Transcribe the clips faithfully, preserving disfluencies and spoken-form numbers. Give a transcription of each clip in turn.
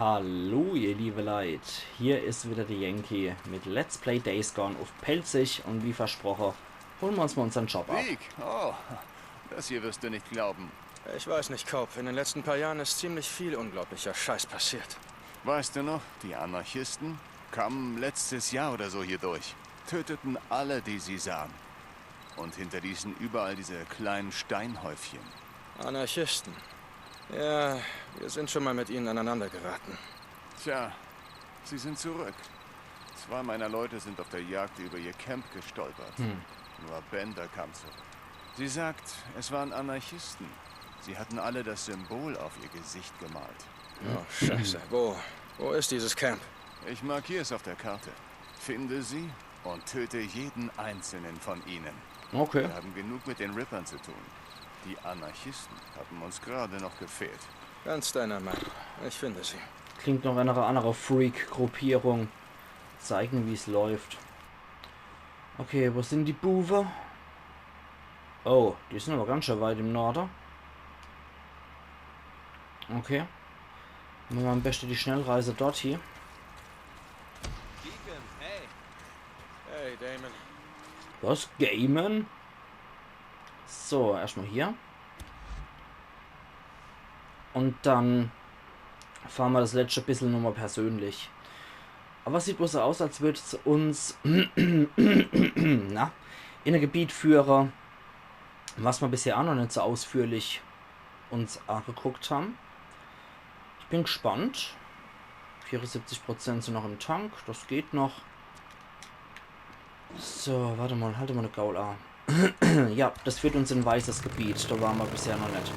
Hallo, ihr liebe Leit. Hier is wieder de Yankee mit Let's Play Days Gone uff Pälzisch un wie versproche, hole mer uns mal unsern Job ab. Deek, oh, das hier wirst du nicht glauben. Ich weiß nicht, Cope. In den letzten paar Jahren ist ziemlich viel unglaublicher Scheiß passiert. Weißt du noch, die Anarchisten kamen letztes Jahr oder so hier durch, töteten alle, die sie sahen, und hinterließen überall diese kleinen Steinhäufchen. Anarchisten. Ja, wir sind schon mal mit ihnen aneinander geraten. Tja, sie sind zurück. Zwei meiner Leute sind auf der Jagd über ihr Camp gestolpert. Hm. Nur Bender kam zurück. Sie sagt, es waren Anarchisten. Sie hatten alle das Symbol auf ihr Gesicht gemalt. Oh, Scheiße. Wo, wo ist dieses Camp? Ich markiere es auf der Karte. Finde sie und töte jeden einzelnen von ihnen. Okay. Wir haben genug mit den Rippern zu tun. Die Anarchisten haben uns gerade noch gefehlt. Ganz deiner Meinung. Ich finde sie. Klingt noch einer andere Freak-Gruppierung. Zeigen, wie's läuft. Okay, wo sind die Buwe? Oh, die sind aber ganz schön weit im Norde. Okay. Mache mer am beste die Schnellreise dort hier. Deacon, hey. Hey, Damon. Was? Gaiman? So, erstmal hier. Und dann fahre mer das letzte bissel nochmal persönlich. Aber es sieht wohl so aus, als würd's uns na, in e Gebiet führe, was mer bisher auch noch nicht so ausführlich uns angeguckt haben. Ich bin gespannt. Vierundsiebzig Prozent sind noch im Tank, das geht noch. So, warte mal, halte mal de Gaul an. Ja, das führt uns in weißes Gebiet, da waren mer bisher noch nicht.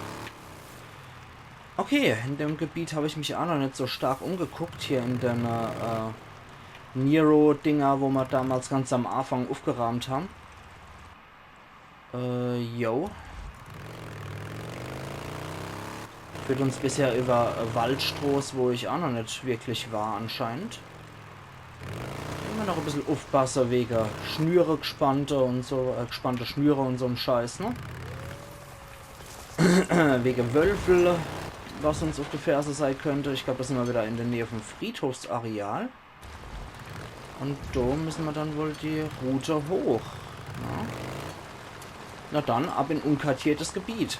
Okay, in dem Gebiet habe ich mich auch noch nicht so stark umgeguckt, hier in den äh, Nero-Dinger, wo mer damals ganz am Anfang aufgeraumt haben. Äh, jo. Führt uns bisher über äh, Waldstroß, wo ich auch noch nicht wirklich war anscheinend. Immer noch e bissel aufpasse wege Schnüre gespannte und so, äh, gespannte Schnüre und so'm Scheiß, ne? Wege Wölfel, was uns auf de Ferse sei könnte. Ich glaub, da sind mer wieder in der Nähe vom Friedhofsareal. Und da müssen mer dann wohl die Route hoch. Ja. Na dann, ab in unkartiertes Gebiet.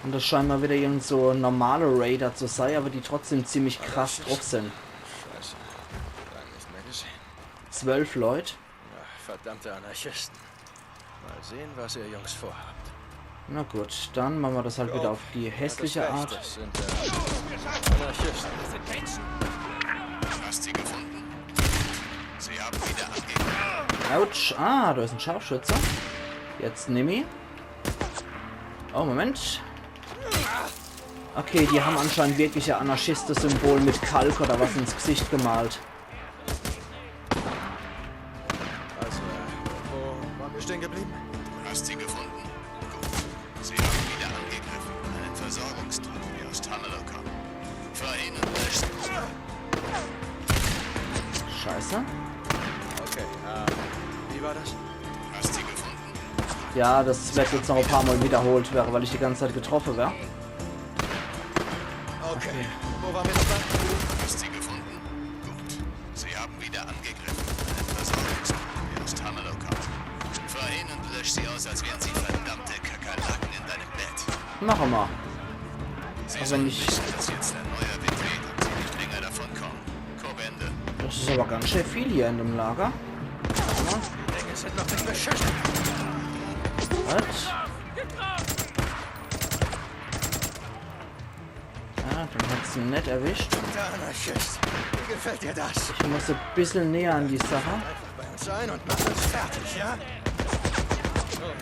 Und das scheinen mal wieder irgend so normale Raider zu sein, aber die trotzdem ziemlich krass drauf sind. Scheiße. Lang nicht mehr gesehen. Zwölf Leute. Ja, verdammte Anarchisten. Mal sehen, was ihr Jungs vorhabt. Na gut, dann machen wir das halt wieder auf die hässliche Art. Das sind äh, Anarchisten. Hast sie gefunden? Sie haben wieder angegriffen. Autsch. Ah, da ist ein Scharfschütze. Jetzt nimm ihn. Oh, Moment. Okay, die haben anscheinend wirklich ein Anarchiste-Symbol mit Kalk oder was ins Gesicht gemalt. Also, äh, wo waren wir stehen geblieben? Du hast sie gefunden? Gut. Sie haben wieder angegriffen. Einen Versorgungstrupp, der aus Tamalo kam. Verhindern, löschen. Scheiße. Okay, äh, wie war das? Du hast sie gefunden? Ja, das wird jetzt noch ein paar Mal wiederholt werden, weil ich die ganze Zeit getroffen werde. Okay. Okay. Wo waren wir nochmal? Hast sie gefunden? Gut. Sie haben wieder angegriffen. Ein Versorgungsproblem aus Tamalo kommt. Verhindern, lösch sie aus, als wären sie verdammte Kakerlaken in deinem Bett. Noch einmal. Sie sollen wissen, dass jetzt ein neuer Wind weht und sie nicht länger davonkommen. Kobende. Das ist aber ganz schön viel hier in dem Lager. Die Dinge sind noch nicht beschissen. Was? Ja, den hat's nett erwischt. Der Anarchist. Wie gefällt dir das? Ich muss ein bisschen näher an die Sache. Einfach bei uns ein und mach uns fertig, ja? Oh ja.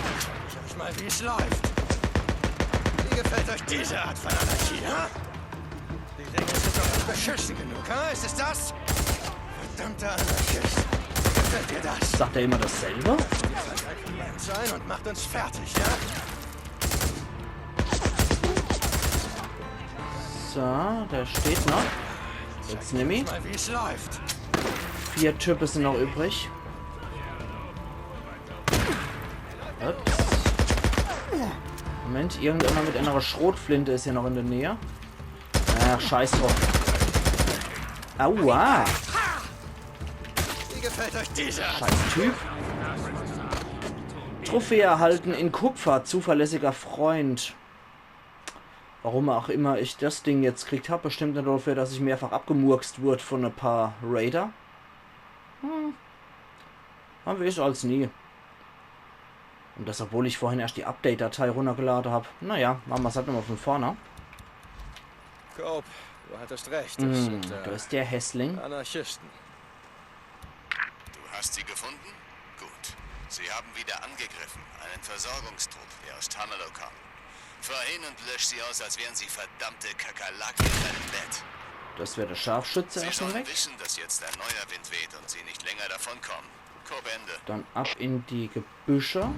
Zeig ich euch mal, wie es läuft. Wie gefällt euch diese Art von Anarchie, ha? Die Dinge sind doch nicht beschissen genug, ha? Ist es das? Verdammter Anarchist. Wie gefällt dir das? Sagt er immer dasselbe? Einfach bei uns ein und macht uns fertig, ja? So, der steht noch. Jetzt nimm ihn. Mal, wie es läuft. Vier Typen sind noch übrig. Ups. Moment, irgendeiner mit einer Schrotflinte is hier noch in der Nähe. Ach, scheiß drauf. Aua! Wie gefällt euch dieser? Scheiß Typ. Trophäe erhalten in Kupfer, zuverlässiger Freund. Warum auch immer ich das Ding jetzt kriegt hab, bestimmt net dafür, dass ich mehrfach abgemurkst wurd von e paar Raider. Hm. Man weeß als nie. Und das, obwohl ich vorhin erst die Update-Datei runtergelade hab. Naja, mache mer's halt nochmal von vorne. Cope, du hattest recht. Das Hm, sind, äh, du bist der Hässling. Anarchisten. Du hast sie gefunden? Gut. Sie haben wieder angegriffen. Einen Versorgungstrupp, der aus Tamalo kam. Fahr hin und lösch sie aus, als wären sie verdammte Kakerlaken in deinem Bett. Das wär der Scharfschütze. Sie erstmal sollen weg. Wissen, dass jetzt ein neuer Wind weht und sie nicht länger davonkommen. Cope, Ende. Dann ab in die Gebüsche.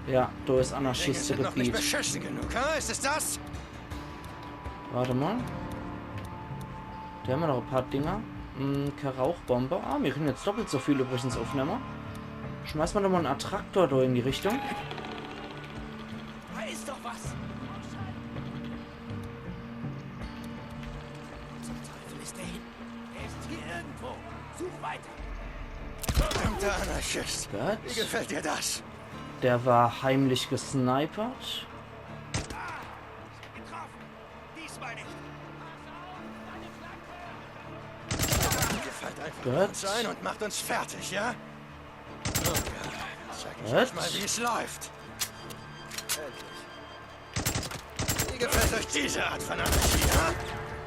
Ja, da is Anarchistegebiet. Dinge sind noch nicht beschissen genug, ha? Ist es das? Warte mal. Da haben wir noch ein paar Dinger. Hm, keine Rauchbombe. Ah, wir können jetzt doppelt so viel übrigens aufnehmen. Schmeiß mal nochmal einen Attraktor da in die Richtung. Da ist doch was! Wo zum Teufel ist der hin? Er ist hier irgendwo. Such weiter. Verdammter Anarchist. Gut. Wie gefällt dir das? Der war heimlich gesnipert. Getroffen. Diesmal nicht. Ihr fallt einfach auf uns ein und macht uns fertig, ja? Oh Gott. Zeig ich euch mal, wie es läuft. Wie gefällt euch diese Art von Anarchie, ha?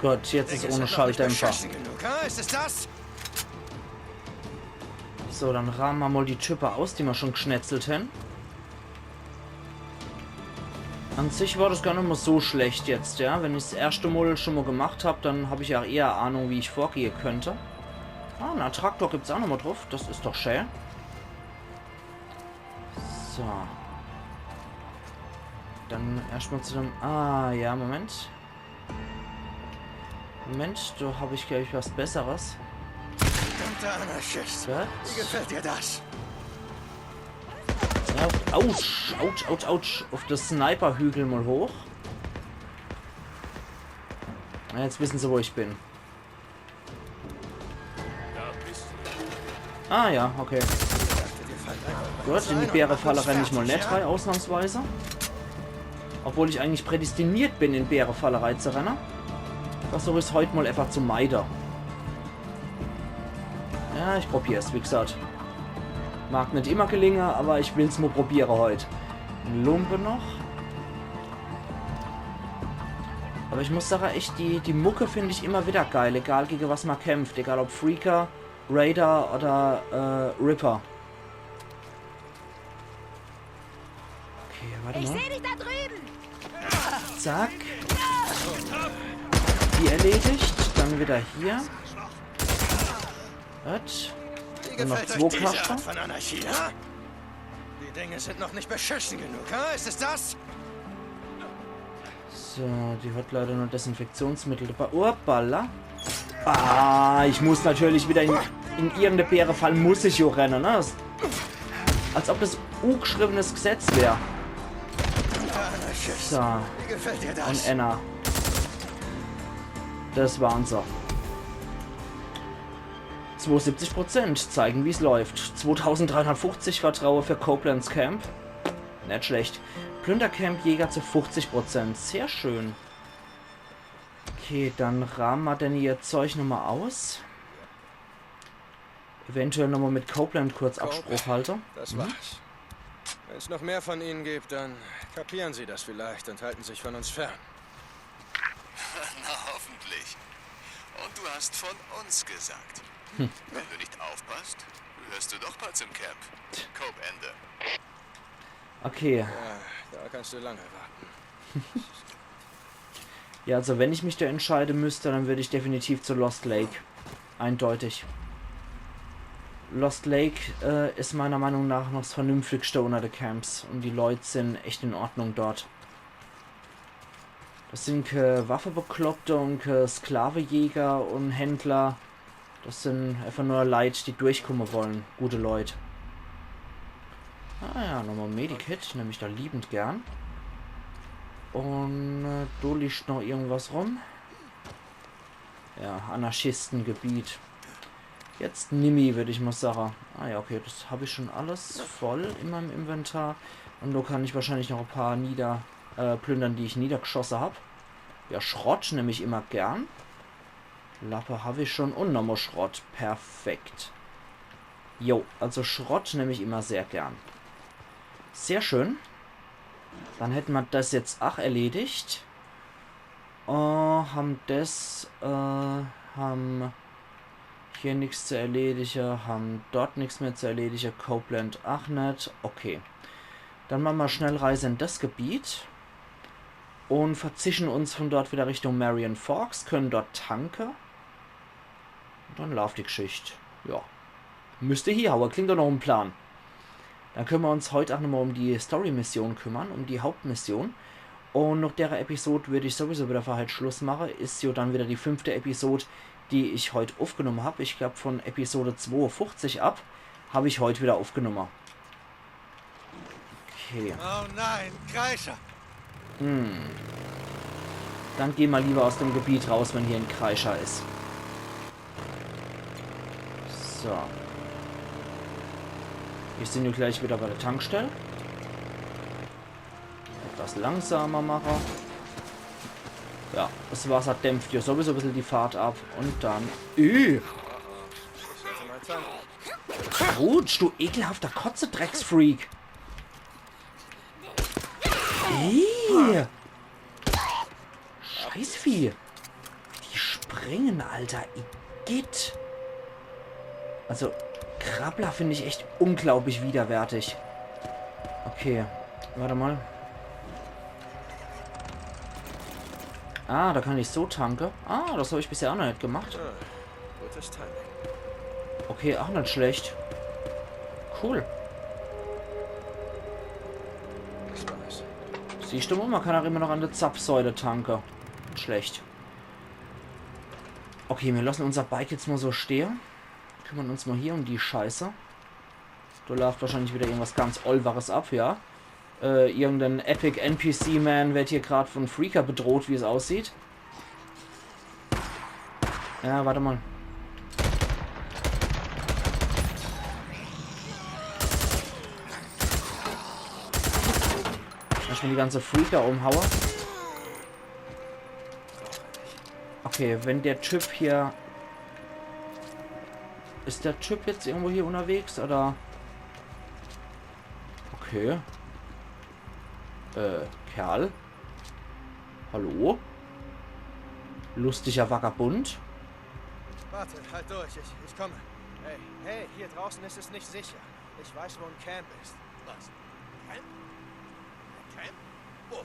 Gut, jetzt is ohne Schalldämpfer. Ist es das? So, dann raame mer mal die Type aus, die mer schon gschnetzelt hen. An sich war das gar net mal so schlecht jetzt, ja. Wenn ich's erschte Mal schon mal gemacht hab, dann hab ich ja eher Ahnung, wie ich vorgehe könnt. Ah, en Attraktor gibt's auch noch mal drauf. Das is doch schä. So. Dann erstmal zu dem... Ah, ja, Moment. Moment, da hab ich, glaub ich, was Besseres. Verdammter Anarchist. Gut. Wie gefällt dir das? Ja, autsch, autsch, autsch, autsch. Auf das Sniper-Hügel mal hoch. Na, jetzt wissen sie, wo ich bin. Ah ja, okay. Gut, in die Bärefalle renn ich mal net rei, ausnahmsweise. Obwohl ich eigentlich prädestiniert bin, in Bärefalle rei zu renne. Versuch ich's heut mal einfach zu meide. Ja, ich probier's, wie gesagt. Mag net immer gelinge, aber ich will's mal probiere heut. Lumpe noch. Aber ich muss sage, echt, die, die Mucke find ich immer wieder geil, egal gegen was man kämpft, egal ob Freaker, Raider oder, äh, Ripper. Okay, warte mal. Ich seh dich da drüben! Zack. Die erledigt. Dann wieder hier. Gut. Dann noch zwei Kasten. Von Anarchie, ha? Die Dinge sind noch nicht beschissen genug, ha? Ist es das? So, die hat leider nur Desinfektionsmittel dabei. Hoppala. Ah, ich muss natürlich wieder in, in irgendeine Bärefalle muss ich jo renne, ne? Das, als ob das ungeschriebenes Gesetz wär. So. Wie gefällt dir das? Und Anna. Das waren sie. Zweiundsiebzig Prozent zeigen, wie's läuft. Zweitausenddreihundertfünfzig Vertraue für Copelands Camp. Net schlecht. Plündercamp Jäger zu fünfzig Prozent. Sehr schön. Okay, dann raame mer denn ihr Zeug nochmal aus. Eventuell nochmal mit Copeland kurz Abspruch halte. Das war's. Wenn's noch mehr von ihnen gibt, dann kapieren sie das vielleicht und halten sich von uns fern. Na, hoffentlich. Und du hast von uns gesagt. Wenn du nicht aufpasst, hörst du doch bald zum Camp. Cope, Ende. Okay. Ja, da kannst du lange warten. Ja, also wenn ich mich da entscheide müsste, dann würd ich definitiv zu Lost Lake. Eindeutig. Lost Lake, äh, is meiner Meinung nach noch 's Vernünftigste unter de Camps. Und die Leut sin echt in Ordnung dort. Das sin ke Waffebekloppte und ke Sklavejäger und Händler. Das sin einfach nur Leit, die durchkomme wollen. Gute Leut. Ah ja, nochmal Medikit, nemm ich da liebend gern. Un äh, do liegt noch irgendwas rum. Ja, Anarchistengebiet. Jetzt nimmi, würd ich mal sage. Ah ja, okay, das hab ich schon alles voll in meinem Inventar. Un do kann ich wahrscheinlich noch e paar nieder äh, plündern, die ich niedergeschosse hab. Ja, Schrott nemm ich immer gern. Lappe hab ich schon un nochmal Schrott. Perfekt. Jo, also Schrott nemm ich immer sehr gern. Sehr schön. Dann hätte ma das jetzt ach erledigt. Äh, ham das, äh, ham hier nix zu erledige, ham dort nix mehr zu erledige, Copeland ach net. Okay. Dann mache ma Schnellreise in das Gebiet un verzischen uns von dort wieder Richtung Marion Forks, können dort tanke. Un dann laaft die Geschicht. Ja. Müsst hiehaue, klingt doch noch em Plan. Dann können ma uns heut ach nochmal um die Story-Mission kümmern, um die Hauptmission. Un noch dere Episode würd ich sowieso wieder für heut Schluss mache. Is jo dann wieder die fünfte Episode, die ich heut aufgenommen hab. Ich glaub, von Episode zweiundfünfzig ab hab ich heut wieder aufgenommen. Okay. Oh nein, Kreischer! Hm. Dann geh ma lieber aus dem Gebiet raus, wenn hier en Kreischer is. So. Ich sin jo gleich wieder bei der Tankstelle. Etwas langsamer mache. Ja, das Wasser dämpft jo sowieso e bissel die Fahrt ab. Un dann... Üh. Rutsch, du ekelhafter Kotze-Drecksfreak. Ih. Scheißvieh. Die springen, Alter. Igitt. Also, Krabbler find ich echt unglaublich widerwärtig. Okay, warte mal. Ah, da kann ich so tanke. Ah, das hab ich bisher ach noch net gemacht. Ah, gutes Timing. Okay, ach net schlecht. Cool. Das war's. Siehst du, man kann ach immer noch an der Zapfsäule tanke. Net schlecht. Okay, mir lassen unser Bike jetzt mal so stehe. Kümmern uns mal hier um die Scheiße. Da läuft wahrscheinlich wieder irgendwas ganz Olweres ab, ja. Äh, irgendein Epic N P C-Man wird hier grad von Freaker bedroht, wie es aussieht. Ja, warte mal. Erstmal die ganze Freaker umhaue. Okay, wenn der Typ hier... Is der Typ jetzt irgendwo hier unterwegs, oder? Okay. Äh, Kerl? Hallo? Lustiger Vagabund? Warte, halt durch, ich, ich komme. Hey, hey, hier draußen ist es nicht sicher. Ich weiß, wo ein Camp ist. Was? Camp? Camp? Wo?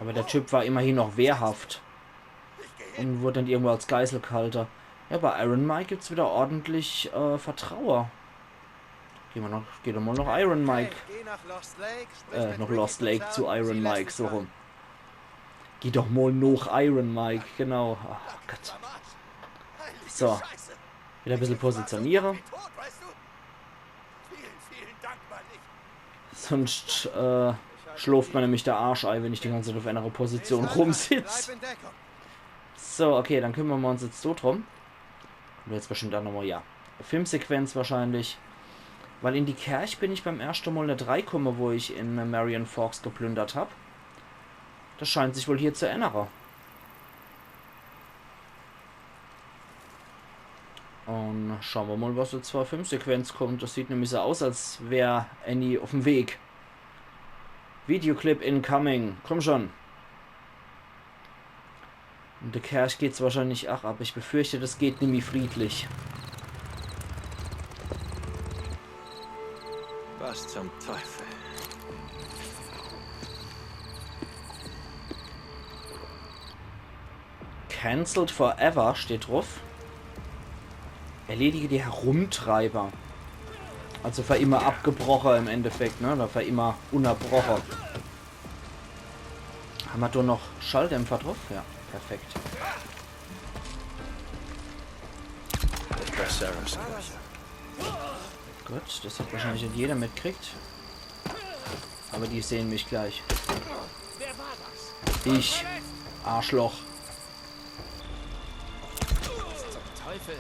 Aber der Typ war immerhin noch wehrhaft. Ich geh hin. Und wurde dann irgendwo als Geisel gehalte. Ja, bei Iron Mike gibt's wieder ordentlich äh, Vertraue. Geh ma noch, geh doch mal noch Iron Mike. Hey, geh nach Lost Lake, sprich Äh, mit noch Ricky Lost Lake Butcher, zu Iron sie lässt Mike, dich so rein. Rum. Geh doch mal noch Iron Mike, genau. Ach Gott. Am Arsch. Heilige So. Scheiße. Wieder e bissel positioniere. Wie tot, weißt du? Vielen, vielen Dank, Mann. Ich Sonst äh, schloft mir nämlich der Arsch ei, wenn ich die ganze Zeit auf einer Position rumsitz. Bleib in Deckung. So, okay, dann kümmern wir uns jetzt so drum. Und jetzt bestimmt auch nochmal, ja. Filmsequenz wahrscheinlich. Weil in die Kerch bin ich beim erschte Mal net reikumme, wo ich in Marion Forks geplündert hab. Das scheint sich wohl hier zu ännere. Und schauen wir mal, was jetzt für e Filmsequenz kommt. Das sieht nämlich so aus, als wär Annie auf dem Weg. Videoclip incoming. Komm schon. In der Kerch geht's wahrscheinlich ach ab. Ich befürchte, das geht nimmi friedlich. Was zum Teufel? Cancelled forever steht drauf. Erledige die Herumtreiber. Also für immer abgebroche im Endeffekt, ne? Oder für immer unterbroche. Haben wir da noch Schalldämpfer drauf? Ja, perfekt. Etwas Sarahs Kirche. Gut, das hat wahrscheinlich nicht jeder mitgekriegt. Aber die sehen mich gleich. Wer war das? Ich. Arschloch. Zum Teufel.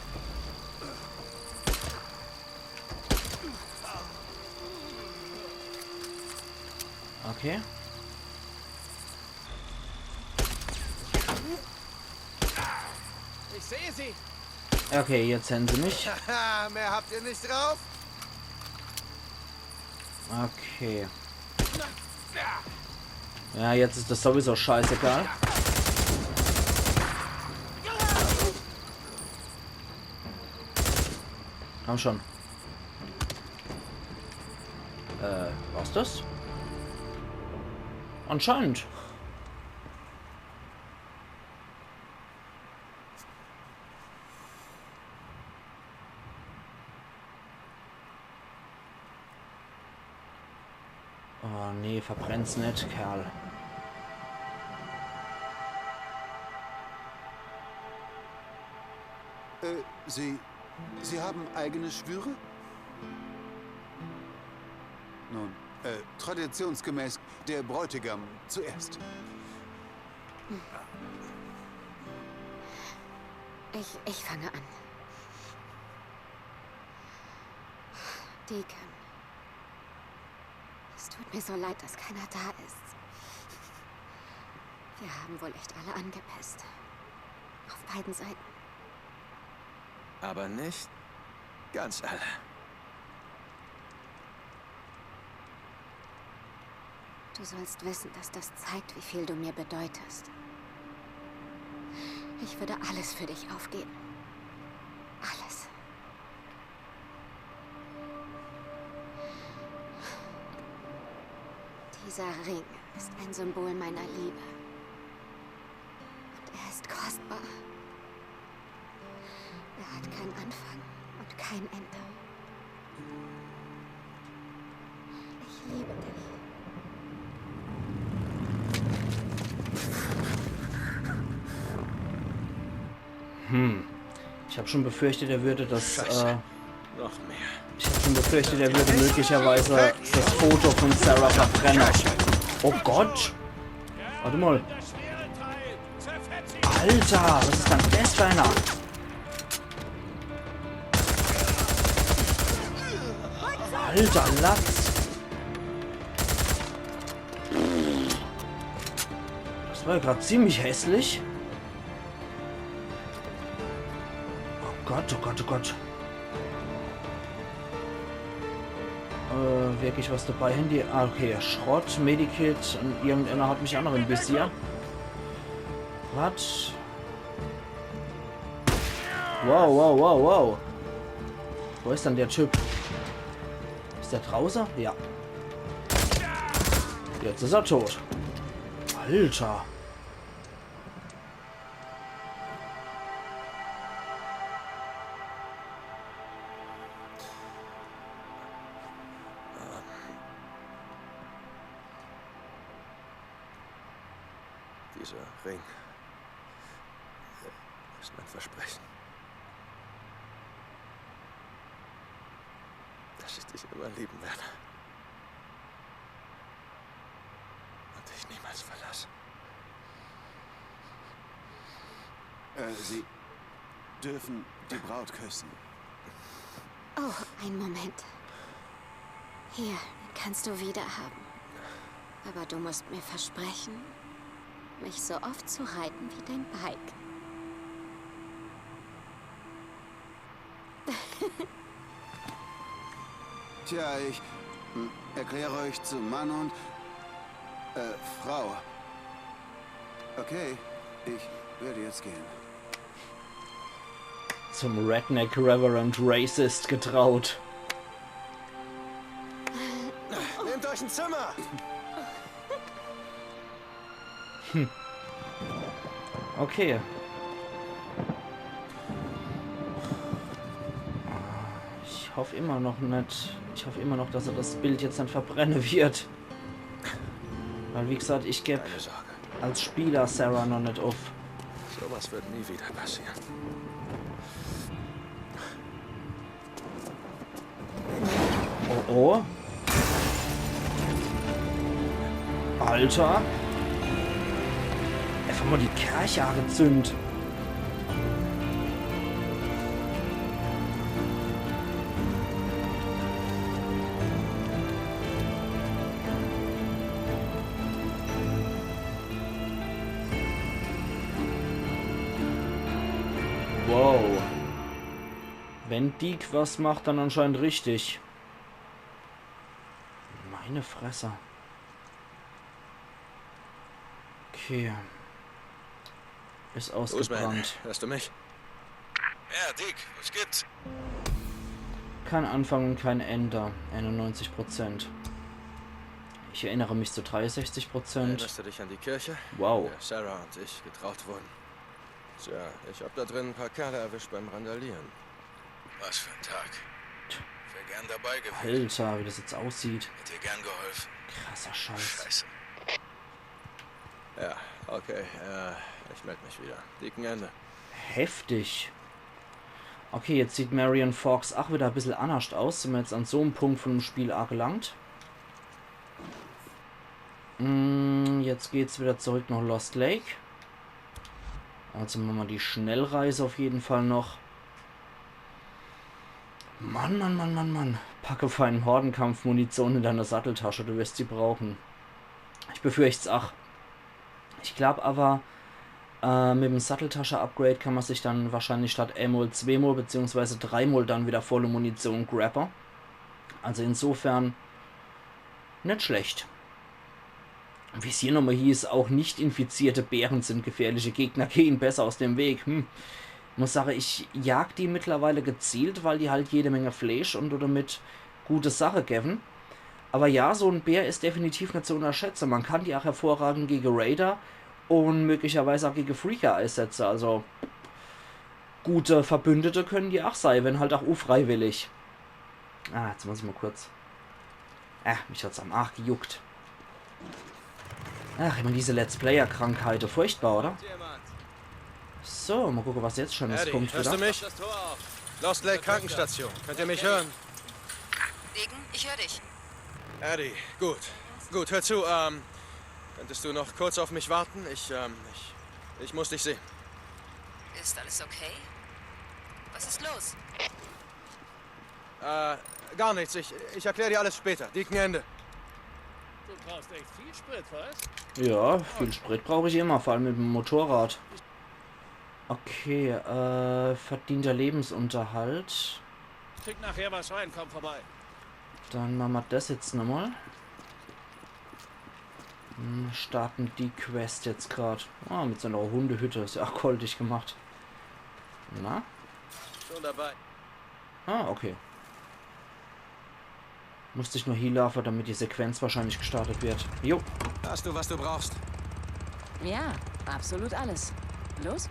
Okay. Ich sehe sie. Okay, jetzt sehn se mich. Haha, mehr habt ihr nicht drauf? Okay. Ja, jetzt is des sowieso scheißegal. Komm schon. Äh, war's des? Anscheinend. Oh nee, verbrenn's net, Kerl. Äh, Sie. Sie haben eigene Schwüre? Nun, äh, traditionsgemäß der Bräutigam zuerst. Ich, ich fange an. Deacon. Es tut mir so leid, dass keiner da ist. Wir haben wohl echt alle angepisst. Auf beiden Seiten. Aber nicht ganz alle. Du sollst wissen, dass das zeigt, wie viel du mir bedeutest. Ich würde alles für dich aufgeben. Alles. Dieser Ring ist ein Symbol meiner Liebe. Und er ist kostbar. Er hat keinen Anfang und kein Ende. Ich liebe dich. Hm. Ich hab schon befürchtet, er würde des, äh, Noch mehr. ich hab schon befürchtet, er würde möglicherweise des Foto von Sarah verbrenne. Oh Gott! Wart mal. Alter, was is dann des für einer? Alter, Latz! Des war jo grad ziemlich hässlich. Oh Gott, oh Gott, oh Gott. Äh, wirklich was dabei? Handy? Ah, okay, Schrott, Medikit und irgendeiner hat mich ach noch im Visier. Was? Wow, wow, wow, wow. Wo is dann der Typ? Is der drauße? Ja. Jetzt is er tot. Alter. Dieser Ring ist mein Versprechen, dass ich dich immer lieben werde. Und dich niemals verlasse. Äh, Sie dürfen die Braut küssen. Oh, einen Moment. Hier, den kannst du wieder haben. Aber du musst mir versprechen, mich so oft zu reiten wie dein Bike. Tja, ich hm, erkläre euch zu Mann und äh, Frau. Okay, ich werde jetzt gehen. Zum Redneck Reverend Racist getraut. Nehmt euch ein Zimmer! Okay. Ich hoff immer noch net. Ich hoff immer noch, dass er das Bild jetzt net verbrenne wird. Weil, wie gesagt, ich geb Keine Sorge. als Spieler Sarah noch net uff. Sowas wird nie wieder passieren. Oh, oh. Alter. Einfach mal die Kerch angezünd. Wow. Wenn Deek was macht, dann anscheinend richtig. Meine Fresse. Okay. Ist ausgebrannt. Hörst du mich? Ja, Deek, was gibt's? Kein Anfang und kein Ende. Einundneunzig Prozent. Ich erinnere mich zu dreiundsechzig Prozent. Erinnerst du dich an die Kirche? Wow. Wo Sarah und ich getraut wurden. Tja, ich hab da drin ein paar Kerle erwischt beim Randalieren. Was für ein Tag. Ich wär gern dabei gewesen. Alter, wie das jetzt aussieht. Hätte dir gern geholfen. Krasser Scheiß. Scheiße. Ja, okay. Äh, ich meld mich wieder. Deacon Ende. Heftig. Okay, jetzt sieht Marion Fox auch wieder ein bisschen anders aus. Sind wir jetzt an so einem Punkt von dem Spiel angelangt. Mm, jetzt geht's wieder zurück nach Lost Lake. Also machen wir die Schnellreise auf jeden Fall noch. Mann, Mann, Mann, Mann, Mann. Packe vor einem Hordenkampf Munition in deine Satteltasche, du wirst sie brauchen. Ich befürcht's ach. Ich glaub aber, äh, mit dem Satteltasche-Upgrade kann man sich dann wahrscheinlich statt einmal, zweimal beziehungsweise dreimal dann wieder volle Munition grappe. Also insofern net schlecht. Wie's hier nochmal hieß, auch nicht infizierte Bären sind gefährliche Gegner, gehen besser aus dem Weg. Hm. Muss sagen, ich jag die mittlerweile gezielt, weil die halt jede Menge Fleisch und damit gute Sache geben. Aber ja, so ein Bär ist definitiv nicht zu unterschätzen. Man kann die auch hervorragend gegen Raider und möglicherweise auch gegen Freaker einsetzen. Also gute Verbündete können die auch sein, wenn halt auch unfreiwillig. Ah, jetzt muss ich mal kurz. Ah, mich hat's am Arsch gejuckt. Ach, immer diese Let's-Player-Krankheite. Furchtbar, oder? So, mal gucken, was jetzt Schönes Eddie, kommt hörst wieder. Du mich? Lost Lake Krankenstation. Könnt ihr mich hören? Deacon, ich höre dich. Eddie, gut. Gut, hör zu, ähm, könntest du noch kurz auf mich warten? Ich, ähm, ich, ich muss dich sehen. Ist alles okay? Was ist los? Äh, gar nichts. Ich, ich erkläre dir alles später. Deacon Ende. Du brauchst echt viel Sprit, was? Ja, viel Sprit brauche ich immer, vor allem mit dem Motorrad. Okay, äh, verdienter Lebensunterhalt. Krieg nachher was rein, komm vorbei. Dann machen wir das jetzt nochmal. Hm, starten die Quest jetzt grad. Ah, mit so einer Hundehütte. Ist ja auch goldig gemacht. Na? Schon dabei. Ah, okay. Musste ich nur hier laufen, damit die Sequenz wahrscheinlich gestartet wird. Jo. Hast du, was du brauchst? Ja, absolut alles. Los?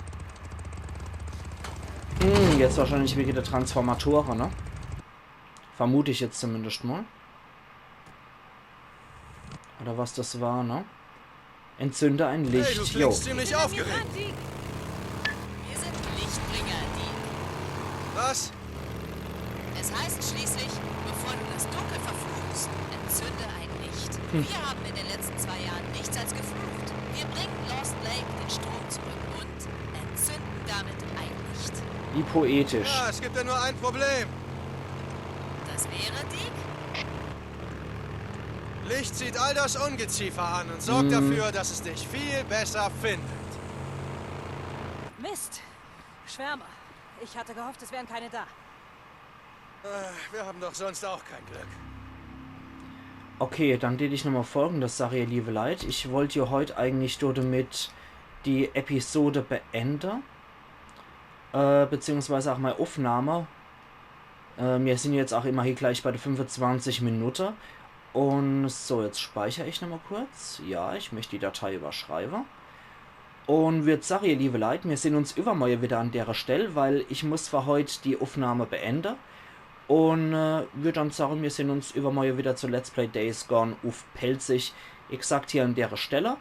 Hm, jetzt wahrscheinlich wegen der Transformatoren, ne? Vermute ich jetzt zumindest mal. Oder was das war, ne? Entzünde ein Hey, du Licht. Jo. Klingst ziemlich aufgeregt. Wir sind Lichtbringer, die. Was? Es heißt schließlich, bevor du das Dunkel verfluchst, entzünde ein Licht. Wir haben in den letzten zwei Jahren nichts als geflucht. Wir bringen Lost Lake den Strom zurück und entzünden damit ein Licht. Wie poetisch. Ja, es gibt ja nur ein Problem. Das wäre, Deek? Licht zieht all das Ungeziefer an und sorgt Mhm. dafür, dass es dich viel besser findet. Mist. Schwärmer. Ich hatte gehofft, es wären keine da. Äh, wir haben doch sonst auch kein Glück. Okay, dann tät ich nochmal folgendes sage, ihr liebe Leit. Ich wollt ja heut eigentlich damit die Episode beende. Äh, beziehungsweise auch mei Aufnahme. Äh, mir sind jetzt auch immerhin gleich bei der fünfundzwanzig Minute. Und so, jetzt speicher ich nochmal kurz. Ja, ich möcht die Datei überschreibe. Und würd sage, ihr liebe Leit, mir sehn uns übermorje wieder an dere Stell, weil ich muss für heut die Aufnahme beende. Und äh, würd dann sage, mir sehn uns übermorje wieder zu Let's Play Days Gone uff Pälzisch, exakt hier an dere Stelle.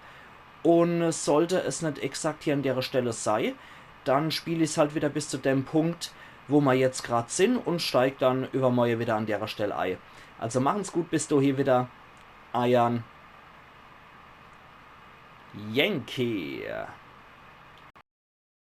Und äh, sollte es net exakt hier an dere Stelle sei, dann spiel ich's halt wieder bis zu dem Punkt, wo mer jetzt grad sinn, und steig dann übermorje wieder an dere Stell ei. Also machen's gut, bis dohie wieder. Eiern Yankee.